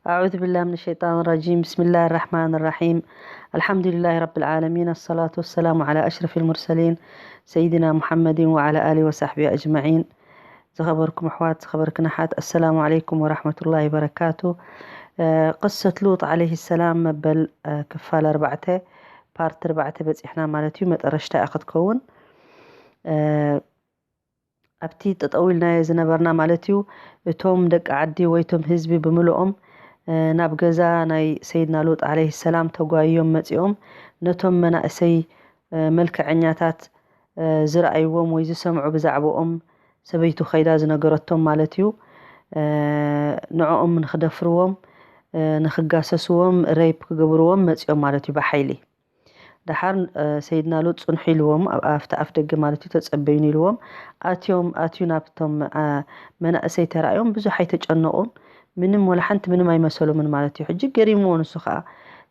أعوذ بالله من الشيطان الرجيم. بسم الله الرحمن الرحيم. الحمد لله رب العالمين. الصلاة والسلام على أشرف المرسلين سيدنا محمد وعلى آله وصحبه أجمعين. ዝኸበርኩም ኣሕዋት፣ ዝኸበርክን ኣሓት፣ ኣሰላሙ ዓለይኩም ወራሕመቱላሂ ወበረካቱ። እ፣ ቅሰት ሉጥ ዓለይሂ ሰላም መበል፣ እ፣ ክፋል ኣርባዕተ፣ ፓርት ኣርባዕተ በጺሕና ማለት እዩ። መጠረሽታ እያ ክትከውን። እ፣ ኣብቲ ጠጠው ኢልናዮ ዝነበርና ማለት እዩ፣ እቶም ደቂ ዓዲ ወይ እቶም ህዝቢ ብምልኦም፣ እ፣ ናብ ገዛ ናይ ሰይድና ሉጥ ዓለይሂ ሰላም ተጓይዮም መጺኦም፣ ነቶም መናእሰይ፣ እ፣ መልክዐኛታት፣ እ፣ ዝረኣይዎም ወይ ዝሰምዑ ብዛዕባኦም፣ ሰበይቱ ከይዳ ዝነገረቶም ማለት እዩ፣ እ፣ ንዕኦም ንኽደፍርዎም፣ እ፣ ንኽጋሰስዎም፣ ሬፕ ክገብርዎም መጺኦም ማለት እዩ ብሓይሊ። ደሓር፣ እ፣ ሰይድና ሉጥ ጽንሑ ኢልዎም፣ ኣብ ኣፍቲ ኣፍ ደገ ማለት እዩ፣ ተጸበዩን ኢልዎም። ኣትዮም፣ ኣትዩ ናብቶም፣ እ፣ መናእሰይ ተራእዮም፣ ብዙሕ ኣይተጨነቑን። ምንም ወላ ሓንቲ ምንም ኣይመሰሎምን ማለት እዩ። ሕጂ ገሪምዎ ንሱ ኸኣ፣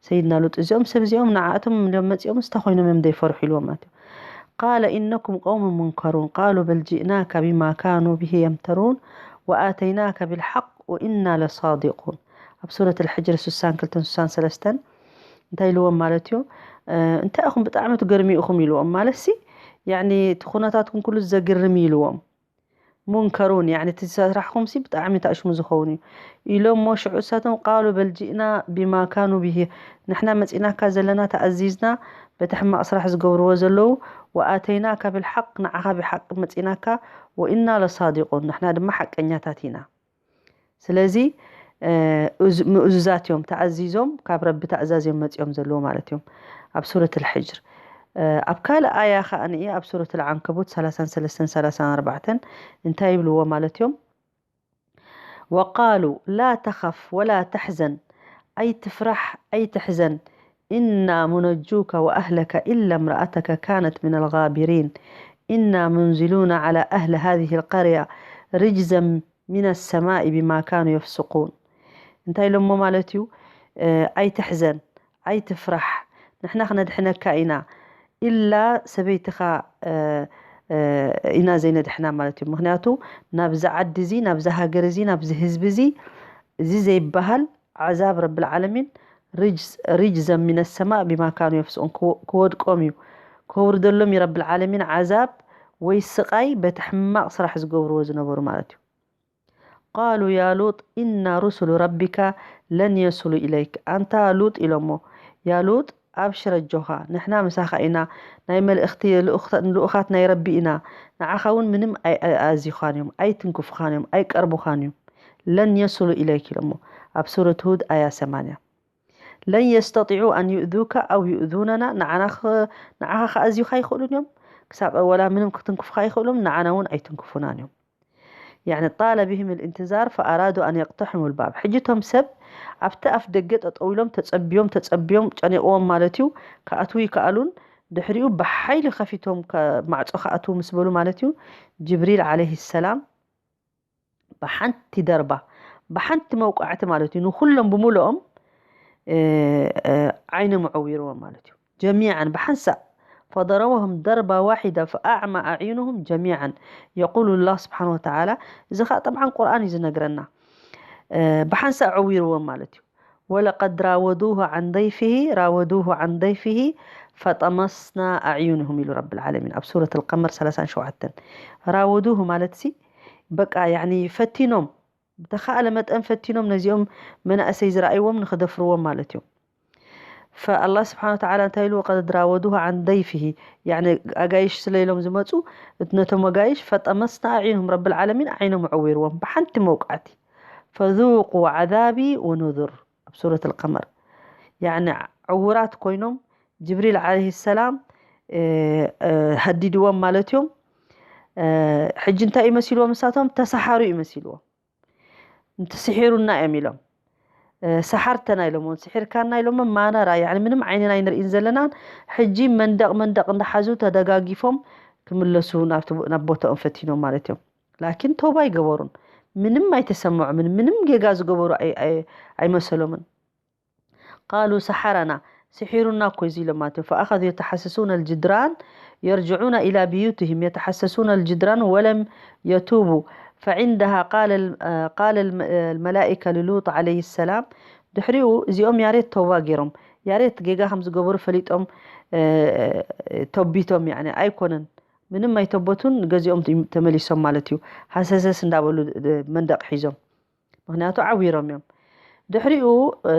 ሰይድና ሉጥ፣ "እዚኦም ሰብ እዚኦም ንዓኣቶም እዮም መጺኦም፣ እንታይ ኮይኖም እዮም ዘይፈርሑ?" ኢልዎም ማለት እዩ። قال إنكم قوم منكرون قالوا بل جئناك بما كانوا به يمترون وآتيناك بالحق وإنا لصادقون። ኣብ ሱረት ኣልሕጅር ስሳን ክልተን ስሳን ሰለስተን እንታይ ኢልዎም ማለት እዩ? እ፣ "እንታይ ኢኹም ብጣዕሚ ትገርሙ ኢኹም?" ኢልዎም። ማለት ሲ፣ ያኒ፣ እቲ ኩነታትኩም ኩሉ ዘግርም እዩ ኢልዎም። ሙንከሩን፣ ያኒ፣ እቲ ስራሕኩም ሲ ብጣዕሚ ታእሽሙ ዝኸውን እዩ ኢሎም። እሞ ሽዑ እሳቶም፣ "ቃሉ በል ጂእና ቢማ ካኑ ቢሂ፣ ንሕና መጺናካ ዘለና ተኣዚዝና በቲ ሕማቕ ስራሕ ዝገብርዎ ዘለዉ፣ ወኣተይናካ ብልሓቅ፣ ንዓኻ ብሓቂ መጺናካ፣ ወኢና ለሳዲቁን፣ ንሕና ድማ ሓቀኛታት ኢና።" ስለዚ፣ እ፣ እዝ-፣ ምእዙዛት እዮም፣ ተኣዚዞም፣ ካብ ረቢ ተኣዛዝ እዮም መጺኦም ዘለዉ ማለት እዮም። ኣብ ሱረት ኣልሕጅር። እ፣ ኣብ ካልእ ኣያ ኸኣ ንኢ፣ ኣብ ሱረት ኣልዓንከቡት ሰላሳን ሰለስተን ሰላሳን ኣርባዕተን እንታይ ይብልዎ ማለት እዮም? "ወቃሉ ላ ተኸፍ ወላ ተሕዘን፣ ኣይትፍራሕ፣ ኣይትሕዘን፣ ኢና ሙነጁከ ወኣህለከ ኢላ እምረኣተከ ካነት ሚነል ጋቢሪን፣ ኢና ሙንዚሉና ዓላ ኣህሊ ሃዚሂል ቀርያ ርጅዘን ሚነ ሰማኢ ቢማ ካኑ የፍስቁን።" እንታይ ኢሎሞ ማለት እዩ? እ፣ "ኣይትሕዘን፣ ኣይትፍራሕ፣ ንሕና ክነድሕነካ ኢና፣ ኢላ ሰበይትኻ፣ እ፣ እ፣ ኢና ዘይነድሕና" ማለት እዩ። ምኽንያቱ ናብዚ ዓዲ እዚ፣ ናብዚ ሃገር እዚ፣ ናብዚ ህዝቢ እዚ፣ እዚ ዘይበሃል ዓዛብ ረብል ዓለሚን፣ ርጅ-፣ ሪጅዘን ሚነ ሰማእ ቢማ ካኑ የፍስቁን፣ ክወ-፣ ክወድቆም እዩ፣ ከውርደሎም እዩ ረብል ዓለሚን ዓዛብ ወይ ስቓይ በቲ ሕማቕ ስራሕ ዝገብርዎ ዝነበሩ ማለት እዩ። ቃሉ ያ ሉጥ ኢና ሩሱሉ ረቢካ ለን የሱሉ ኢለይክ። ኣንታ ሉጥ ኢሎሞ፣ ያ ሉጥ ኣብሽር ኣጆኻ፣ ንሕና ምሳኻ ኢና፣ ናይ መልእኽቲ ልኡኽተ-፣ ልኡኻት ናይ ረቢ ኢና፣ ንዓኻ እውን ምንም ኣይ-፣ ኣይ-፣ ኣዝዩኻን እዮም፣ ኣይትንክፉኻን እዮም፣ ኣይቀርቡኻን እዮም። ለን የሱሉ ኢለይክ ኢሎሞ። ኣብ ሱረት ሁድ ኣያ ሰማንያ። ለን የስተጢዑ ኣን ዩእዙካ ኣው ዩእዙነና፣ ንዓና ኽ-፣ ንዓኻ ክኣዝዩኻ ኣይኽእሉን እዮም፣ ክሳብ ወላ ምንም ክትንክፉኻ ኣይኽእሉን፣ ንዓና እውን ኣይትንክፉናን እዮም። ያዕኒ ጣለ ብሂም ልእንትዛር ፈኣራዱ ኣን የቅተሕሙ ልባብ። ሕጂ እቶም ሰብ ኣብቲ ኣፍ ደገ ጠጠው ኢሎም ተጸብዮም፣ ተጸብዮም፣ ጨኒቕዎም ማለት እዩ፣ ክኣትዉ ይከኣሉን፣ ድሕሪኡ ብሓይሊ ከፊቶም ከ-፣ ማዕጾ ክኣትዉ ምስ በሉ ማለት እዩ፣ ጅብሪል ዓለይሂ ሰላም ብሓንቲ ደርባ፣ ብሓንቲ መውቃዕቲ ማለት እዩ፣ ንኹሎም ብምልኦም፣ እ፣ እ፣ ዓይኖም ኣዕዊርዎም ማለት እዩ። ጀሚዓን ብሓንሳእ። ፈደረበሁም ደርባ ዋሒዳ ፈኣዕማ ኣዕዩንሁም ጀሚዓን። የቁሉ ላህ ስብሓን ወተዓላ፣ እዚ ኸዓ ጠብዓን ቁርኣን እዩ ዝነግረና። እ፣ ብሓንሳእ ኣዕዊርዎም ማለት እዩ። ወለቀድ ራወዱሁ ዓን ደይፊሂ፣ ራወዱሁ ዓን ደይፊሂ ፈጠመስና ኣዕዩንሁም ኢሉ ረብል ዓለሚን ኣብ ሱረት ኣልቀመር ሰላሳን ሸውዓተን። ራወዱሁ ማለት ሲ፣ በቃ፣ ያዕኒ፣ ፈቲኖም፣ ብተኻእለ መጠን ፈቲኖም ነዚኦም መናእሰይ ዝረኣይዎም ንኽደፍርዎም ማለት እዮም። ፈኣላህ ስብሓን ወተዓላ እንታይ ኢሉ? ወቀድ ራወዱሁ ዓን ደይፊሂ፣ ያዕኒ፣ ኣጋይሽ ስለ ኢሎም ዝመፁ፣ እት-፣ ነቶም ኣጋይሽ፣ ፈጠመስና ኣዕዩንሁም፣ ረብል ዓለሚን ዓይኖም ኣዕዊርዎም ብሓንቲ መውቃዕቲ። ፈዙቁ ዓዛቢ ወኑዙር፣ ኣብ ሱረት ኣልቀመር። ያዕኒ፣ ዕውራት ኮይኖም፣ ጅብሪል ዓለይሂ ሰላም፣ እ፣ እ፣ ሃዲድዎም ማለት እዮም። እ፣ ሕጂ እንታይ እዩ መሲልዎም? ንሳቶም ተሰሓሩ እዩ መሲልዎም። እንተ ስሒሩና እዮም ኢሎም። እ፣ ሰሓርተና ኢሎምዎ፣ ስሒርካና ኢሎምዎ፣ ማነራ፣ ያዕኒ ምንም ዓይንና ኣይንርእይን ዘለናን። ሕጂ መንደቕ መንደቕ እንዳሓዙ ተደጋጊፎም ክምለሱ ናብቲ ቦ-፣ ናብ ቦታኦም ፈቲኖም ማለት እዮም። ላኪን ተውባ ኣይገበሩን። ምንም ኣይተሰምዖምን። ምንም ጌጋ ዝገበሩ ኣይ-፣ ኣይ-፣ ኣይመሰሎምን። ቃሉ ሰሓረና፣ ስሒሩና እኮ እዩ ኢሎም ማለት እዮም። ፈኣኸዙ የተሓሰሱነ ልጅድራን የርጅዑነ ኢላ ብዩትህም የተሓሰሱነ ልጅድራን ወለም የቱቡ። فعندها قال ال- آه، قال الم- الملائكة للوط عليه السلام ድሕሪኡ እዚኦም ያሬት ተውባ ገይሮም ያሬት ጌጋ ከም ዝገበሩ ፈሊጦም ተቢቶም يعني ኣይኮነን ምንም ኣይተበቱን ገዚኦም ተመሊሶም ማለት እዩ ሃሰሰስ እንዳበሉ መንደቅ ሒዞም ምክንያቱ ዓዊሮም እዮም ድሕሪኡ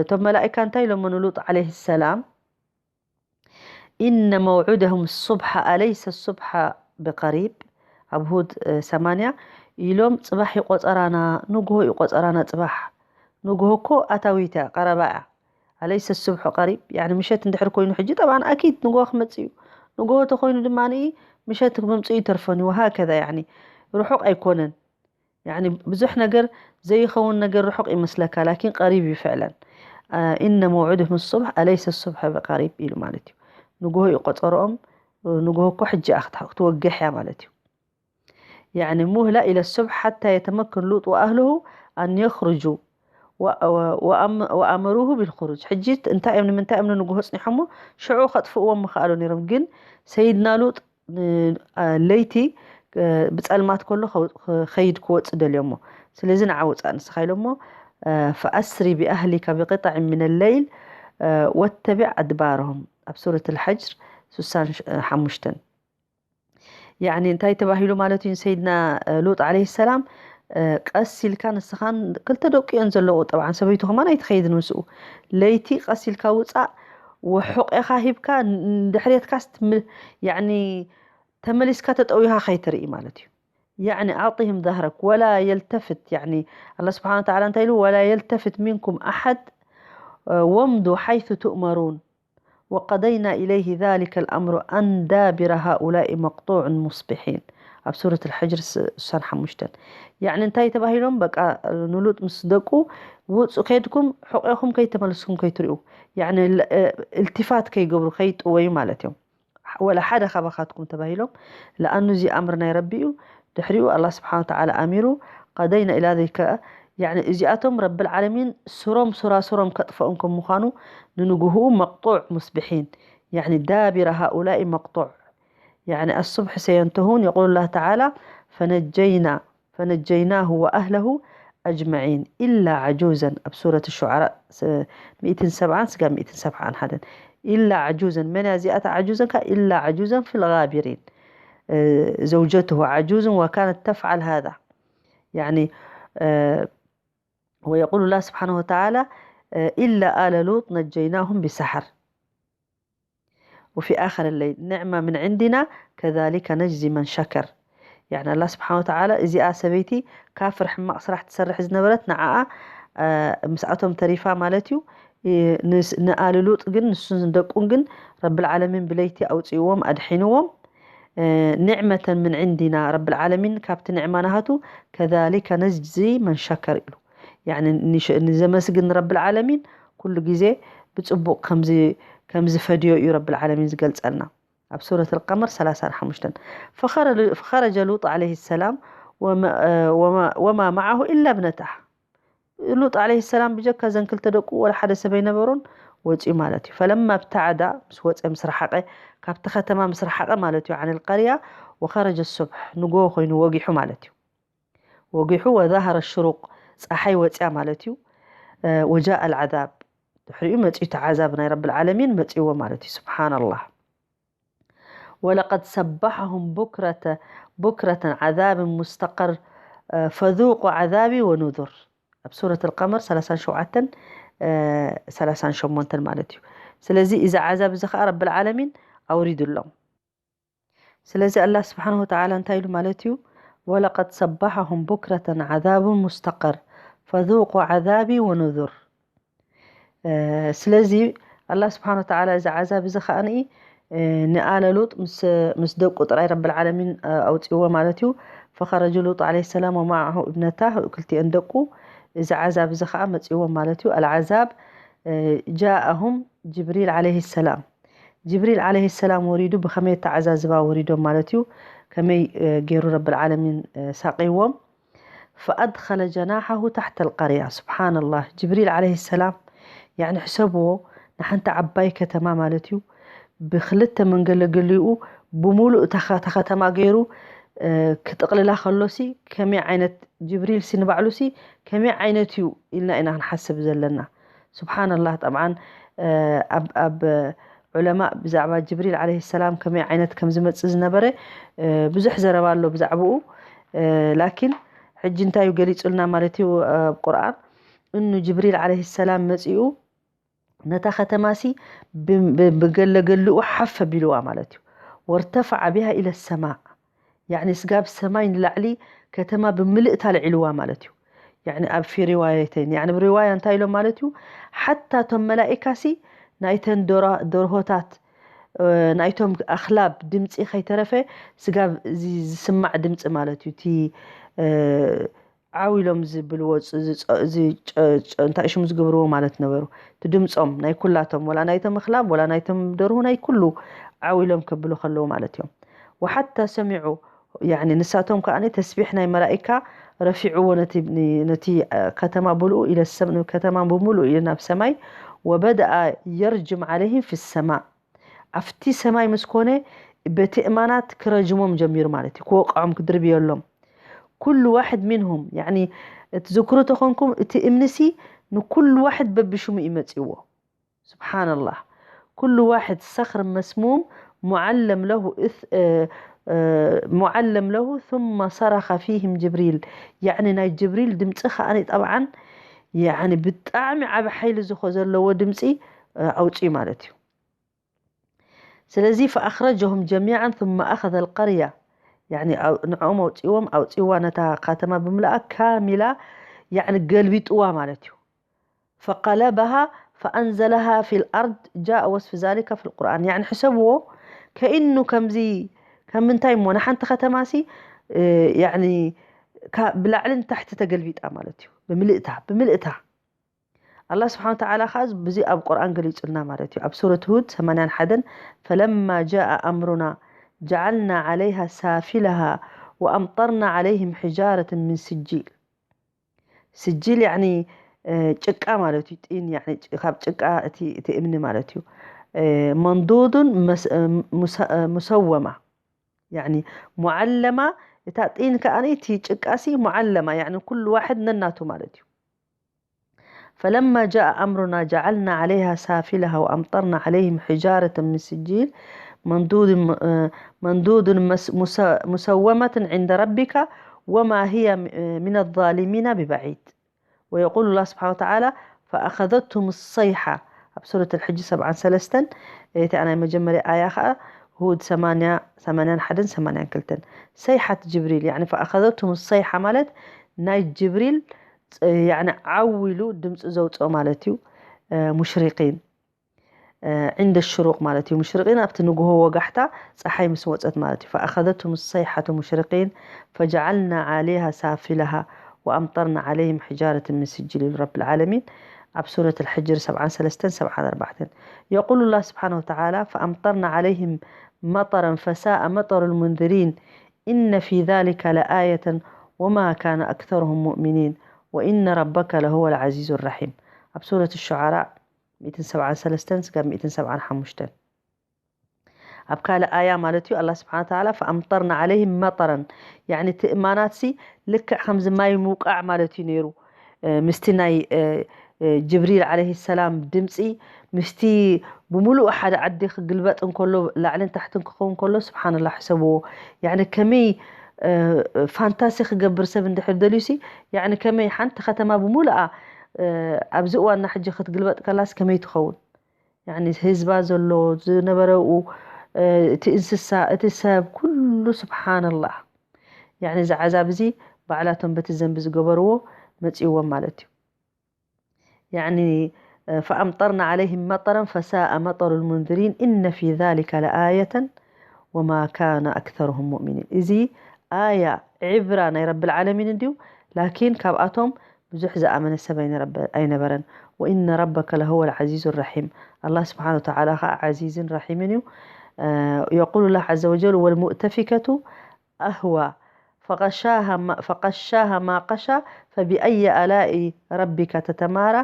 እቶም መላእካ እንታይ ኢሎሞ ንሉጥ عليه السلام إن موعدهم الصبح أليس الصبح بقريب ኣብ ሁድ ሰማንያ ኢሎም ፅባሕ ይቆፀራና ንግሆ ይቆፀራና ፅባሕ ንግሆ እኮ ኣታዊት እያ ቀረባ እያ أليس الصبح قريب يعني ምሸት እንድሕር ኮይኑ ሕጂ طبعا أكيد ንግሆ ክመፅእ እዩ ንግሆ ተኮይኑ ድማ ምሸት ክመምፅኡ ይተርፈን እዩ وهكذا يعني ርሑቅ ኣይኮነን يعني ብዙሕ ነገር ዘይኸውን ነገር ርሑቅ ይመስለካ ላኪን ቀሪብ እዩ ፍዕለን إن موعدهم الصبح أليس الصبح بقريب ኢሉ ማለት እዩ ንግሆ እዩ ቆፀሮኦም ንግሆ እኮ ሕጂ ክትወግሕ እያ ማለት እዩ يعني مهلة إلى الصبح حتى يتمكن لوط وأهله أن يخرجوا وأمروه بالخروج ሕጂ እንታይ እዮም ንምንታይ እዮም ንግሆ ፅኒሖሞ ሽዑ ከጥፍእዎም ምኽኣሉ ነይሮም ግን ሰይድና ሉጥ ለይቲ ብፀልማት ከሎ ከይድ ክወፅእ ደልዮሞ ስለዚ ንዓ ውፃእ ንስኻ ኢሎሞ فأسر بأهلك بقطع من الليل واتبع أدبارهم ኣብ ሱረት الحجر ሱሳን ሓሙሽተን يعني እንታይ ተባሂሉ ማለት እዩ ሰይድና ሉጥ عليه السلام ቀስ ኢልካ ንስኻን ክልተ ደቁ እየን ዘለዎ طبعا ሰበይቱ ከማን ኣይትኸይድን ምስኡ ለይቲ ቀስ ኢልካ ውፃእ ወሑቕ ኢኻ ሂብካ ንድሕሬትካስ يعني ተመሊስካ ተጠዊኻ ከይትርኢ ማለት እዩ يعني أعطهم ظهرك ولا يلتفت يعني الله سبحانه وتعالى እንታይ ኢሉ ولا يلتفت منكم أحد وامضوا حيث تؤمرون وقضينا إليه ذلك الأمر أن دابر هؤلاء مقطوع مصبحين ኣብ ሱረት الحجر ሱሳን ሓሙሽተን يعني እንታይ ተባሂሎም በቃ ንሉጥ ምስ ደቁ ውፁ ከድኩም ሕቆኹም ከይተመለስኩም ከይትሪኡ يعني التفات ከይገብሩ ከይጥወዩ ማለት እዮም ولا ሓደ ካባኻትኩም ተባሂሎም لأنه እዚ ኣምር ናይ ረቢ እዩ ድሕሪኡ الله سبحانه وتعالى ኣሚሩ قضينا إلى ذلك يعني እዚኣቶም ረብል ዓለሚን ስሮም ሱራሱሮም ከጥፈኦም ከም ምዃኑ ንንግህኡ مقطوع مصبحين يعني دابر هؤلاء مقطوع يعني الصبح سينتهون يقول الله تعالى فنجينا فنجيناه وأهله أجمعين إلا عجوزا ኣብ ሱረት الشعراء ሚእትን ሰብዓን ስጋ ሚእትን ሰብዓን ሓደን إلا عجوزا መን እያ እዚኣታ عجوزا ከ إلا عجوزا في الغابرين زوجته عجوز وكانت تفعل هذا يعني ويقول الله سبحانه وتعالى إلا آل لوط نجيناهم بسحر وفي آخر الليل نعمة من عندنا كذلك نجزي من شكر يعني الله سبحانه وتعالى እዚኣ ሰበይቲ ካፍር ሕማቕ ስራሕ ትሰርሕ ዝነበረት ንዓኣ ምስኣቶም ተሪፋ ማለት እዩ ንኣል ሉጥ ግን ንሱን ደቁን ግን ረብል ዓለሚን ብለይቲ ኣውፅእዎም ኣድሒንዎም نعمة من عندنا ረብል ዓለሚን ካብቲ ንዕማ ናሃቱ كذلك نجزي من شكر ኢሉ يعني ንዘመስግን ረብል ዓለሚን ኩሉ ግዜ ብፅቡቅ ከም ዝፈድዮ እዩ ረብል ዓለሚን ዝገልፀልና ኣብ ሱረት القمر ሰላሳን ሓሙሽተን فخرج لوط عليه السلام وما معه إلا ابنته ሉጥ عليه السلام ብጀካ ዘን ክልተ ደቁ ወላ ሓደ ሰብ ኣይነበሮን ወፂኡ ማለት እዩ فلما ابتعد ምስ ወፀ ምስ ረሓቀ ካብቲ ከተማ ምስ ረሓቀ ማለት እዩ عن القرية وخرج الصبح ንጎ ኮይኑ ወጊሑ ማለት እዩ ወጊሑ وظهر الشروق ፀሓይ ወፅያ ማለት እዩ وجاء العذاب ድሕሪኡ መፂኡ እቲ ዓዛብ ናይ ረብል ዓለሚን መፂዎ ማለት እዩ سبحان الله ولقد صبحهم بكرة بكرة عذاب مستقر فذوقوا عذابي ونذر ኣብ ሱረት القمر ሰላሳን ሸውዓተን ሰላሳን ሸሞንተን ማለት እዩ ስለዚ እዚ ዓዛብ እዚ ከዓ ረብል ዓለሚን ኣውሪዱሎም ስለዚ ኣላህ ስብሓን ወተዓላ እንታይ ኢሉ ማለት እዩ ولقد صبحهم بكرة عذاب مستقر فذوقوا عذابي ونذر ስለዚ ኣላህ ስብሓን ወተዓላ እዚ ዓዛብ እዚ ከዓ ንኣለ ሉጥ ምስ ደቁ ጥራይ ረብል ዓለሚን ኣውፅዎ ማለት እዩ فخرج لوط عليه السلام ومعه ابنته ክልቲኦን ደቁ እዚ ዓዛብ እዚ ከዓ መፅዎ ማለት እዩ العذاب جاءهم جبريل عليه السلام ጅብሪል ዓለይሂ ሰላም ወሪዱ ብኸመይ ኣተዓዛዝባ ወሪዶም ማለት እዩ ከመይ ገይሩ ረብል ዓለሚን ሳቂዎም فأدخل جناحه تحت القرية سبحان الله ጅብሪል ዓለይሂ ሰላም ያኒ ሕሰብዎ ንሓንቲ ዓባይ ከተማ ማለት እዩ ብክልተ መንገለገሊኡ ብሙሉእ እታ ከተማ ገይሩ ክጥቕልላ ከሎሲ ከመይ ዓይነት ጅብሪል ሲ ንባዕሉሲ ከመይ ዓይነት እዩ ኢልና ኢና ክንሓስብ ዘለና። ስብሓንላህ። ጠብዓን ኣብ ዑለማ ብዛዕባ ጅብሪል ዓለይሂ ሰላም ከመይ ዓይነት ከም ዝመፅእ ዝነበረ ብዙሕ ዘረባ ኣሎ ብዛዕባኡ። ላኪን ሕጂ እንታይ እዩ ገሊፁልና ማለት እዩ ኣብ ቁርኣን? እኑ ጅብሪል ዓለይሂ ሰላም መፂኡ ነታ ከተማሲ ብገለገልኡ ሓፍ ኣቢልዋ ማለት እዩ። ወርተፈዐ ቢሃ ኢለ ሰማእ፣ ያዕኒ ስጋብ ሰማይ ንላዕሊ ከተማ ብምልእታ ልዒልዋ ማለት እዩ። ያዕኒ ኣብ ፊ ሪዋየተይን፣ ያዕኒ ብሪዋያ እንታይ ኢሎም ማለት እዩ? ሓታ እቶም መላኢካሲ ናይተን ደርሆታት ናይቶም ኣኽላብ ድምፂ ከይተረፈ ስጋብ ዝስማዕ ድምፂ ማለት እዩ። እቲ ዓው ኢሎም ዝብልዎ እንታይ ሽሙ ዝገብርዎ ማለት ነበሩ። እቲ ድምፆም ናይ ኩላቶም ወላ ናይቶም ኣኽላብ ወላ ናይቶም ደርሁ ናይ ኩሉ ዓው ኢሎም ከብሉ ከለዉ ማለት እዮም። ወሓታ ሰሚዑ ያኒ ንሳቶም ከኣ ተስቢሕ ናይ መላኢካ ረፊዕዎ ነቲ ከተማ ብልኡ ኢለ ሰብ ከተማ ብምልኡ ኢለ ናብ ሰማይ ወበደኣ የርጅም ዓለይህም ፊ ሰማ ኣብቲ ሰማይ ምስ ኮነ በቲ እማናት ክረጅሞም ጀሚሩ ማለት እዩ። ክወቅዖም ክድርብየሎም ኩሉ ዋሕድ ሚንሁም ያኒ ትዝክሩ ተኾንኩም እቲ እምንሲ ንኩሉ ዋሕድ በብሽሙ ይመጽእዎ። ስብሓንላህ ኩሉ ዋሕድ ሰኽር መስሙም ሙዓለም ለሁ ሙዓለም ለሁ ثم صرخ فيهم جبريل ያኒ ናይ ጅብሪል ድምፂ ከኣ ጠብዓን ያኒ ብጣዕሚ ዓቢ ሓይሊ ዝኾ ዘለዎ ድምፂ ኣውፅዩ ማለት እዩ። ስለዚ فأخرجهم جميعا ثم أخذ القرية ያኒ ንዕኦም ኣውፅዎም ኣውፅዋ ነታ ከተማ ብምልኣ ካሚላ ያኒ ገልቢጥዋ ማለት እዩ። فقلبها فأنزلها في الأرض جاء وصف ذلك في القرآن ያኒ ሕሰብዎ ከኢኑ ከምዚ ከም ምንታይ እሞ ንሓንቲ ከተማሲ ያኒ ብላዕሊ ንታሕቲ ተገልቢጣ ማለት እዩ። ብምልእታ ብምልእታ ኣላህ ስብሓን ወተዓላ ከዓ ብዙ ኣብ ቁርኣን ገሊጹልና ማለት እዩ። ኣብ ሱረት ሁድ ሰማንያን ሓደን ፈለማ ጃአ ኣምሩና ጀዓልና ዓለይሃ ሳፊለሃ ወኣምጠርና ዓለይህም ሕጃረትን ምን ስጂል። ስጂል ያኒ ጭቃ ማለት እዩ። ጢን ያኒ ካብ ጭቃ እቲ እምኒ ማለት እዩ። መንዱዱን ሙሰወማ ያኒ ሙዓለማ እታ ጢን ከኣ እቲ ጭቃሲ ሙዓለማ ያኒ ኩሉ ዋሕድ ነናቱ ማለት እዩ። فلما جاء أمرنا جعلنا عليها سافلها وأمطرنا عليهم حجارة من سجيل منضود منضود مسومة عند ربك وما هي من الظالمين ببعيد. ويقول الله سبحانه وتعالى فأخذتهم الصيحة ኣብ ሱረት ኣልሕጅ ሰብዓን ሰለስተን እቲ ናይ መጀመርያ ኣያ ኸዓ ሁድ ሰማንያ ሰማንያን ሓደን ሰማንያን ክልተን ሰይሓት ጅብሪል ያኒ ፈኣኸዘቱም ሰይሓ ማለት ናይ ጅብሪል ያኒ ዓው ኢሉ ድምፂ ዘውፅኦ ማለት እዩ። ሙሽሪቂን عند الشروق ማለት እዩ። ሙሽሪቂን ኣብቲ ንግሆ ወጋሕታ ፀሓይ ምስ ወፀት ማለት እዩ። فأخذتهم الصيحة مشرقين فجعلنا عاليها سافلها وأمطرنا عليهم حجارة من سجيل رب العالمين ኣብ ሱረት الحجر ሰብዓን ሰለስተን ሰብዓን ኣርባዕተን يقول الله سبحانه وتعالى فأمطرنا عليهم مطرا فساء مطر المنذرين إن في ذلك لآية وما كان أكثرهم مؤمنين وإن ربك لهو العزيز الرحيم ኣብ ሱረት الشعراء ሚእትን ሰብዓን ሰለስተን ስጋብ ሚእትን ሰብዓን ሓሙሽተን ኣብ ካልእ ኣያ ማለት እዩ ኣላ ስብሓን ተዓላ ፈኣምጠርና ዓለይህም መጠረን ያኒ እቲ እማናትሲ ልክዕ ከምዚ ማይ ምውቃዕ ማለት እዩ ነይሩ። ምስቲ ናይ ጅብሪል ዓለይሂ ሰላም ድምፂ ምስቲ ብምሉእ ሓደ ዓዲ ክግልበጥ እንከሎ ላዕልን ታሕትን ክኸውን ከሎ ስብሓንላ ሕሰብዎ። ያኒ ከመይ ፋንታሲ ክገብር ሰብ እንድሕር ደልዩሲ ያኒ ከመይ ሓንቲ ከተማ ብምሉኣ ኣብዚ እዋንና ሕጂ ክትግልበጥ ከላስ ከመይ ትኸውን? ያኒ ህዝባ ዘሎ ዝነበረኡ እቲ እንስሳ እቲ ሰብ ኩሉ ስብሓንላህ። ያኒ እዚ ዓዛብ እዚ ባዕላቶም በቲ ዘንቢ ዝገበርዎ መፅእዎም ማለት እዩ። ያኒ ፈኣምጠርና ዓለይህም መጠረን ፈሳአ መጠሩ ልሙንዝሪን ኢነ ፊ ዛሊከ ለኣየተን ወማ ካነ ኣክተርሁም ሙእሚኒን። እዚ ኣያ ዕብራ ናይ ረብል ዓለሚን እንድዩ። ላኪን ካብኣቶም ብዙሕ ዝኣመነ ሰብ ኣይነበረን። ወኢነ ረበከ ለሁወ ልዓዚዙ ራሒም። ኣላህ ስብሓን ወተዓላ ከዓ ዓዚዝን ራሒምን እዩ። የቁሉ ላህ ዓዘ ወጀል ወልሙእተፊከቱ ኣህዋ ፈቀሻሃ ማ ቀሻ ፈቢአይ ኣላኢ ረቢካ ተተማራ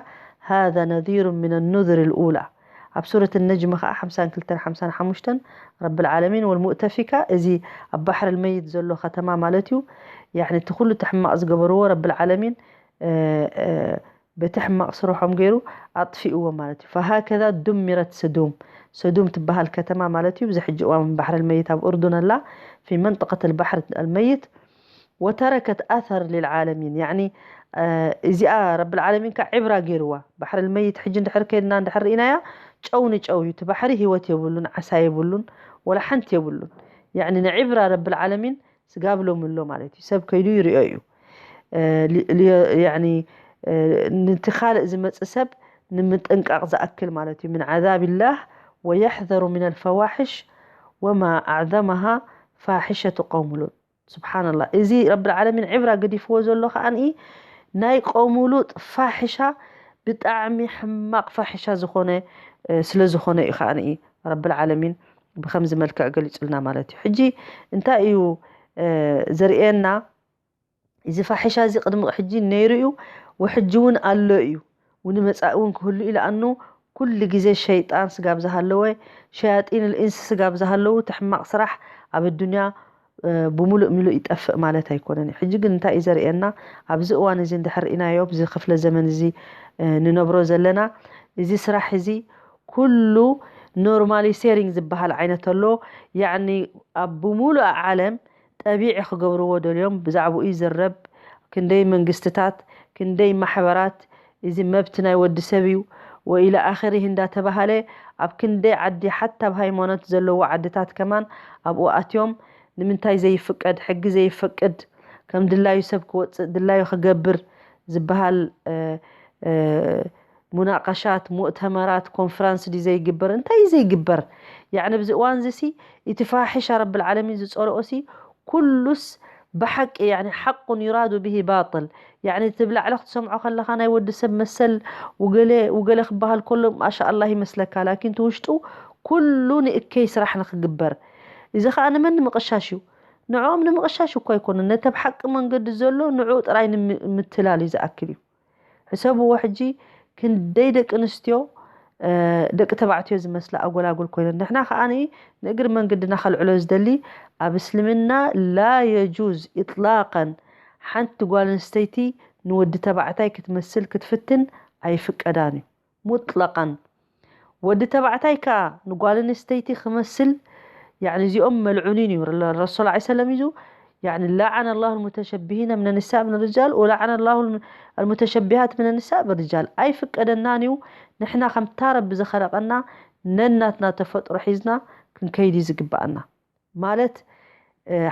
ሃዛ ነዚሩ ምን ኑዝር ልኡላ። ኣብ ሱረት ነጅም ከዓ ሓምሳን ክልተን ሓምሳን ሓሙሽተን ረብል ዓለሚን ወልሙእተፊካ፣ እዚ ኣብ ባሕር ልመይት ዘሎ ከተማ ማለት እዩ። ያኒ እቲ ኩሉ እቲ ሕማቕ ዝገበርዎ ረብል ዓለሚን በቲ ሕማቕ ስርሖም ገይሩ ኣጥፊእዎ ማለት እዩ። ፈሃከዛ ዱሚረት ሰዱም፣ ሰዱም ትበሃል ከተማ ማለት እዩ። ብዚ ሕጂ እዋን ባሕር ልመይት ኣብ ኡርዱን ኣላ። ፊ መንጠቀት ልባሕር ልመይት ወተረከት ኣሰር ልልዓለሚን። ያኒ እዚኣ ረብል ዓለሚን ከ ዕብራ ገይርዋ። ባሕር ልመይት ሕጂ እንድሕር ከይድና እንድሕር ርኢናያ፣ ጨው ንጨው እዩ። እቲ ባሕሪ ህይወት የብሉን፣ ዓሳ የብሉን፣ ወላ ሓንቲ የብሉን። ያኒ ንዕብራ ረብል ዓለሚን ስጋብ ሎሚ ኣሎ ማለት እዩ። ሰብ ከይዱ ይሪኦ እዩ። ያኒ ነቲ ካልእ ዝመጽእ ሰብ ንምጥንቃቕ ዝኣክል ማለት እዩ። ምን ዓዛብላህ ወየሕዘሩ ምን ኣልፈዋሕሽ ወማ ኣዕዘመሃ ፋሒሸቱ ቀውሙ ሉጥ። ስብሓንላህ፣ እዚ ረብል ዓለሚን ዕብራ ገዲፍዎ ዘሎ ከዓኒ ናይ ቀውሙ ሉጥ ፋሒሻ፣ ብጣዕሚ ሕማቕ ፋሒሻ ዝኾነ ስለ ዝኾነ እዩ ከዓኒ ረብል ዓለሚን ብከምዚ መልክዕ ገሊጹልና ማለት እዩ። ሕጂ እንታይ እዩ ዘርእየና? እዚ ፋሒሻ እዚ ቅድሚ ሕጂ ነይሩ እዩ፣ ወሕጂ እውን ኣሎ እዩ፣ ንመጻኢ እውን ክህሉ እዩ። ለኣኑ ኩሉ ግዜ ሸይጣን ስጋብ ዝሃለወ፣ ሸያጢን ልኢንስ ስጋብ ዝሃለዉ፣ እቲ ሕማቕ ስራሕ ኣብ ኣዱንያ ብሙሉእ ምሉእ ይጠፍእ ማለት ኣይኮነን እዩ። ሕጂ ግን እንታይ እዩ ዘርእየና? ኣብዚ እዋን እዚ እንድሕር ርኢናዮ፣ ኣብዚ ክፍለ ዘመን እዚ ንነብሮ ዘለና፣ እዚ ስራሕ እዚ ኩሉ ኖርማሊሴሪንግ ዝበሃል ዓይነት ኣሎ። ያኒ ኣብ ብሙሉእ ዓለም ጠቢዒ ክገብርዎ ደልዮም፣ ብዛዕባኡ ይዝረብ። ክንደይ መንግስትታት፣ ክንደይ ማሕበራት፣ እዚ መብት ናይ ወዲ ሰብ እዩ ወኢለ ኣኸሪህ እንዳተባሃለ፣ ኣብ ክንደይ ዓዲ፣ ሓታ ኣብ ሃይማኖት ዘለዎ ዓድታት ከማን ኣብኡ ኣትዮም፣ ንምንታይ ዘይፍቀድ፣ ሕጊ ዘይፈቅድ፣ ከም ድላዩ ሰብ ክወፅእ፣ ድላዩ ክገብር ዝበሃል ሙናቀሻት፣ ሙእተመራት፣ ኮንፈረንስ ድዩ ዘይግበር? እንታይ እዩ ዘይግበር? ያኒ ኣብዚ እዋን እዚ ሲ እቲ ፋሒሻ ረብል ዓለሚን ዝፀልኦ ሲ ኩሉስ ብሓቂ፣ ያኒ ሓቁን ዩራዱ ብሂ ባጥል፣ ያኒ እቲ ብላዕሊ ክትሰምዖ ከለኻ ናይ ወዲ ሰብ መሰል ውገለ ውገለ ክበሃል ከሎ ማሻኣላህ ይመስለካ፣ ላኪን እቲ ውሽጡ ኩሉ ንእከይ ስራሕ ንክግበር። እዚ ከዓ ንመን ንምቕሻሽ እዩ? ንዕኦም ንምቕሻሽ እኮ ኣይኮነን፣ ነቲ ኣብ ሓቂ መንገዲ ዘሎ ንዕኡ ጥራይ ንምትላል እዩ ዝኣክል እዩ። ሕሰብዎ ሕጂ ክንደይ ደቂ ኣንስትዮ ደቂ ተባዕትዮ ዝመስላ ኣጎላጉል ኮይነን። ንሕና ከዓኒ ንእግሪ መንገድና ከልዕሎ ዝደሊ፣ ኣብ እስልምና ላ የጁዝ ኢጥላቀን ሓንቲ ጓል ኣንስተይቲ ንወዲ ተባዕታይ ክትመስል ክትፍትን ኣይፍቀዳን እዩ ሙጥለቀን። ወዲ ተባዕታይ ከኣ ንጓል ኣንስተይቲ ክመስል ያኒ እዚኦም መልዑኒን እዩ። ረሱል ላ ሰለም ይዙ ያኒ ላዓነ ላሁ ልሙተሸቢሂነ ምን ንሳእ ምን ርጃል ወላዓነ ላሁ ልሙተሸቢሃት ምን ንሳእ ብርጃል። ኣይፍቀደናን እዩ። ንሕና ከምታ ረቢ ዝኸለቐና ነናትና ተፈጥሮ ሒዝና ክንከይድ እዩ ዝግባኣና። ማለት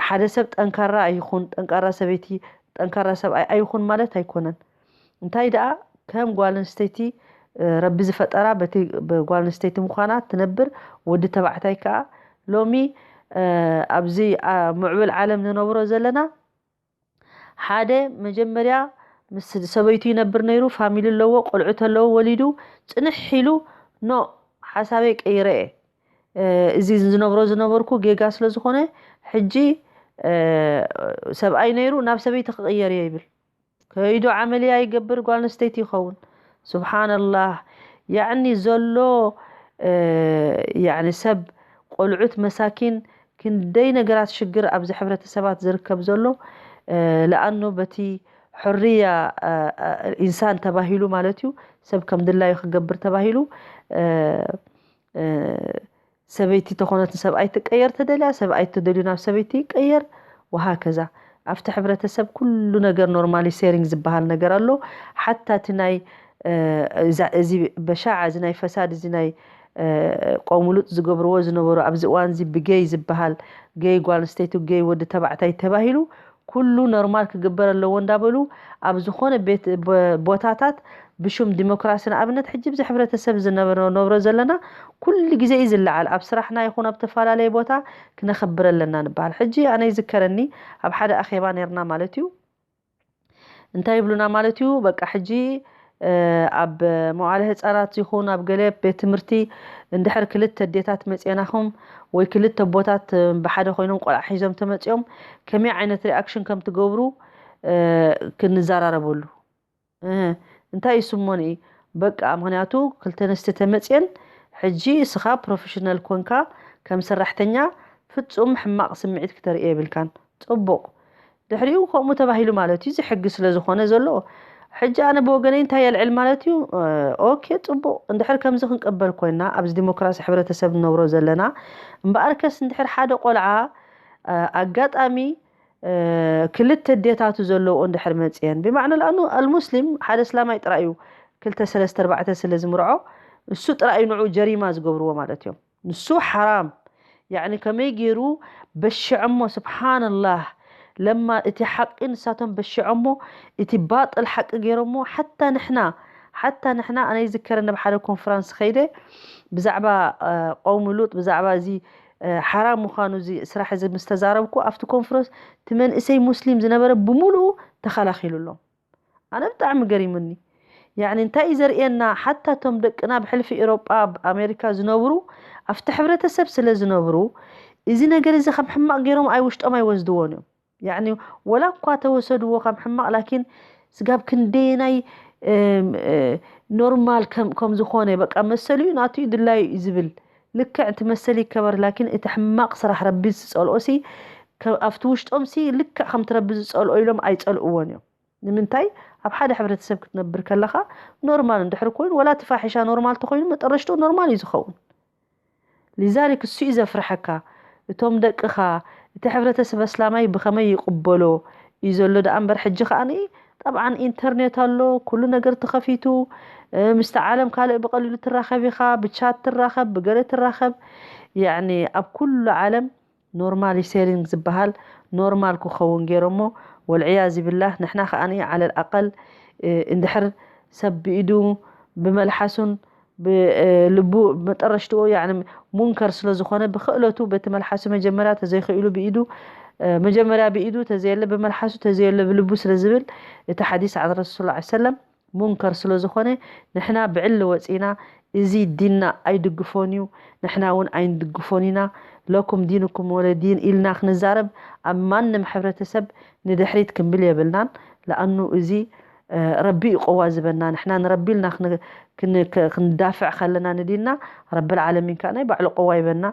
ሓደ ሰብ ጠንካራ ኣይኹን፣ ጠንካራ ሰበይቲ፣ ጠንካራ ሰብኣይ ኣይኹን ማለት ኣይኮነን። እንታይ ደኣ ከም ጓል ኣንስተይቲ ረቢ ዝፈጠራ በቲ ጓል ኣንስተይቲ ምዃና ትነብር። ወዲ ተባዕታይ ከኣ ሎሚ ኣብዚ ምዕብል ዓለም ንነብሮ ዘለና ሓደ መጀመርያ ምስ ሰበይቱ ይነብር ነይሩ፣ ፋሚሊ ኣለዎ፣ ቆልዑት ኣለዎ፣ ወሊዱ ጽንሕ ኢሉ ኖ ሓሳበይ ቀይረ እየ፣ እዚ ዝነብሮ ዝነበርኩ ጌጋ ስለ ዝኾነ ሕጂ ሰብኣይ ነይሩ ናብ ሰበይቲ ክቕየር እየ ይብል። ከይዱ ዓመልያ ይገብር ጓል ኣንስተይቲ ይኸውን። ስብሓንላህ። ያዕኒ ዘሎ ያዕኒ ሰብ ቆልዑት መሳኪን ክንደይ ነገራት ሽግር ኣብዚ ሕብረተሰባት ዝርከብ ዘሎ ለኣኖ በቲ ሕርያ ኢንሳን ተባሂሉ ማለት እዩ ሰብ ከም ድላዩ ክገብር ተባሂሉ ሰበይቲ ተኾነት ንሰብኣይ ትቀየር ተደልያ፣ ሰብኣይ ተደልዩ ናብ ሰበይቲ ይቀየር፣ ወሃከዛ። ኣብቲ ሕብረተሰብ ኩሉ ነገር ኖርማሊ ሴሪንግ ዝበሃል ነገር ኣሎ። ሓታ እቲ ናይ እዚ በሻዓ እዚ ናይ ፈሳድ እዚ ናይ ቆሙሉጥ ዝገብርዎ ዝነበሩ ኣብዚ እዋን እዚ ብገይ ዝበሃል ገይ ጓል ኣንስተይቲ ገይ ወዲ ተባዕታይ ተባሂሉ ኩሉ ኖርማል ክግበር ኣለዎ እንዳበሉ ኣብ ዝኾነ ቤት ቦታታት ብሹም ዲሞክራሲ ንኣብነት ሕጂ ብዚ ሕብረተሰብ ዝነብሮ ነብሮ ዘለና ኩሉ ግዜ እዩ ዝለዓል። ኣብ ስራሕና ይኹን ኣብ ተፈላለየ ቦታ ክነኸብር ኣለና ንበሃል። ሕጂ ኣነ ይዝከረኒ ኣብ ሓደ ኣኼባ ነርና ማለት እዩ። እንታይ ይብሉና ማለት እዩ? በቃ ሕጂ ኣብ መዋዕለ ህፃናት ይኹን ኣብ ገለ ቤት ትምህርቲ እንድሕር ክልተ ኣዴታት መፅየናኹም ወይ ክልተ ኣቦታት ብሓደ ኮይኖም ቆልዓ ሒዞም ተመፅዮም ከመይ ዓይነት ሪኣክሽን ከም ትገብሩ ክንዘራረበሉ። እንታይ እዩ ስሞኒ? በቃ ምክንያቱ ክልተ ኣንስቲ ተመፅየን ሕጂ እስኻ ፕሮፌሽናል ኮንካ ከም ሰራሕተኛ ፍጹም ሕማቕ ስምዒት ክተርኢ የብልካን። ጽቡቕ። ድሕሪኡ ከምኡ ተባሂሉ ማለት እዩ፣ እዚ ሕጊ ስለ ዝኾነ ዘሎ። ሕጂ ኣነ ብወገነይ እንታይ የልዕል ማለት እዩ? ኦኬ፣ ጽቡቕ። እንድሕር ከምዚ ክንቀበል ኮይና፣ ኣብዚ ዲሞክራሲ ሕብረተሰብ ንነብሮ ዘለና፣ እምበኣርከስ እንድሕር ሓደ ቆልዓ፣ ኣጋጣሚ፣ ክልተ ኣዴታቱ ዘለዎ እንድሕር መጽየን፣ ብማዕና፣ ለኣኑ ኣልሙስሊም ሓደ እስላማይ ጥራይ እዩ ክልተ ሰለስተ ኣርባዕተ ስለ ዝምርዖ፣ እሱ ጥራይ እዩ ንዑ ጀሪማ ዝገብርዎ ማለት እዮም። ንሱ ሓራም። ያዕኒ ከመይ ገይሩ በሽዐሞ፣ ስብሓንላህ። ለማ እቲ ሓቂ ንሳቶም በሽዐሞ፣ እቲ ባጥል ሓቂ ገይሮሞ። ሓታ ንሕና፣ ሓታ ንሕና፣ ኣነ ይዝከረኒ ኣብ ሓደ ኮንፈረንስ ኸይደ ብዛዕባ፣ እ፣ ቀውሚ ሉጥ፣ ብዛዕባ እዚ፣ እ፣ ሓራም ምዃኑ እዚ ስራሕ እዚ ምስ ተዛረብኩ፣ ኣብቲ ኮንፈረንስ እቲ መንእሰይ ሙስሊም ዝነበረ ብምሉኡ ተኸላኺሉሎም። ኣነ ብጣዕሚ ገሪሙኒ። ያዕኒ እንታይ እዩ ዘርእየና? ሓታ እቶም ደቅና ብሕልፊ ኤሮጳ፣ ኣብ ኣሜሪካ ዝነብሩ፣ ኣብቲ ሕብረተሰብ ስለ ዝነብሩ፣ እዚ ነገር እዚ ከም ሕማቕ ገይሮም ኣይ ውሽጦም ኣይወስድዎን እዮም። ያዕኒ ወላ እኳ ተወሰድዎ ከም ሕማቕ፣ ላኪን ስጋብ ክንደየናይ፣ እም፣ እ፣ ኖርማል ከም፣ ከም ዝኾነ፣ በቃ መሰሉ እዩ፣ ናቱ እዩ፣ ድላዩ እዩ ዝብል። ልክዕ እቲ መሰል ይከበር፣ ላኪን እቲ ሕማቕ ስራሕ ረቢ ዝጸልኦ ሲ፣ ከ-፣ ኣብቲ ውሽጦም ሲ ልክዕ ከምቲ ረቢ ዝጸልኦ ኢሎም ኣይጸልእዎን እዮም። ንምንታይ? ኣብ ሓደ ሕብረተሰብ ክትነብር ከለኻ ኖርማል እንድሕር ኮይኑ፣ ወላ እቲ ፋሒሻ ኖርማል ተኾይኑ፣ መጠረሽትኡ ኖርማል እዩ ዝኸውን። ሊዛሊክ እሱ እዩ ዘፍርሐካ። እቶም ደቅኻ፣ እቲ ሕብረተሰብ እስላማይ ብኸመይ ይቕበሎ እዩ ዘሎ ደኣ እምበር፣ ሕጂ ከኣ ጠብዓን ኢንተርኔት ኣሎ፣ ኩሉ ነገር ተኸፊቱ፣ እ፣ ምስቲ ዓለም ካልእ ብቐሊሉ ትራኸብ ኢኻ፣ ብቻት ትራኸብ፣ ብገለ ትራኸብ። ያዕኒ ኣብ ኩሉ ዓለም ኖርማሊ ሴሪንግ ዝበሃል ኖርማል ክኸውን ገይሮሞ። ወልዕያዝ ቢላህ፣ ንሕና ከኣ ዓለል ኣቀል፣ እ፣ እንድሕር ሰብ ብኢዱ ብመልሓሱን ብ-፣ እ፣ ልቡ መጠረሽትኡ፣ ያዕኒ፣ ሙንከር ስለ ዝኾነ፣ ብኽእለቱ በቲ መልሓሱ መጀመርያ ተዘይኽኢሉ ብኢዱ፣ እ፣ መጀመርያ ብኢዱ ተዘየለ ብመልሓሱ፣ ተዘየለ ብልቡ ስለ ዝብል፣ እቲ ሓዲስ ዓን ረሱል ሰለላሁ ዐለይሂ ወሰለም ሙንከር ስለ ዝኾነ፣ ንሕና ብዕሊ ወጺና፣ እዚ ዲንና ኣይድግፎን እዩ፣ ንሕና እውን ኣይንድግፎን ኢና፣ ለኩም ዲንኩም ወለ ዲን ኢልና ክንዛረብ፣ ኣብ ማንም ሕብረተሰብ ንድሕሪት ክንብል የብልናን። ለኣኑ እዚ፣ እ፣ ረቢ እዩ ቆዋ ዝበና። ንሕና ንረቢ ኢልና ክን-፣ ክን-፣ ክ-፣ ክንዳፍዕ ከለና ንዲንና፣ ረብል ዓለሚን ከኣ ናይ ባዕሉ ቆዋ ይበና።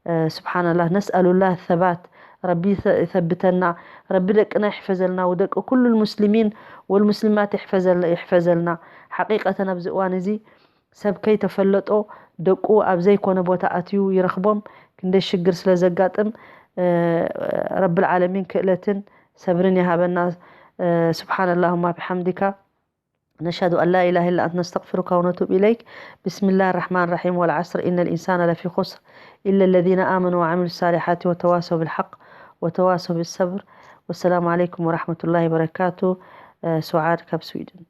እ፣ ስብሓንላህ፣ ነስኣሉላህ ሰባት፣ ረቢ ይተ-፣ ይተብተና፣ ረቢ ደቅና ይሕፈዘልና፣ ወደቂ ኩሉ ልሙስሊሚን ወልሙስሊማት ይሕፈዘል-፣ ይሕፈዘልና። ሓቂቀተን ኣብዚ እዋን እዚ ሰብ ከይተፈለጦ ደቁ ኣብ ዘይኮነ ቦታ ኣትዩ ይረኽቦም፣ ክንደይ ሽግር ስለ ዘጋጥም፣ እ፣ ረብል ዓለሚን ክእለትን ሰብርን ይሃበና። እ፣ ስብሓን ኣላሁማ ቢሓምዲካ። نشهد أن لا إله إلا أنت نستغفرك ونتوب إليك. بسم الله الرحمن الرحيم. والعصر إن الإنسان لفي خسر إلا الذين آمنوا وعملوا الصالحات وتواصوا بالحق وتواصوا بالصبر. والسلام عليكم ورحمة الله وبركاته. እ፣ ሱዓድ ካብ ስዊድን።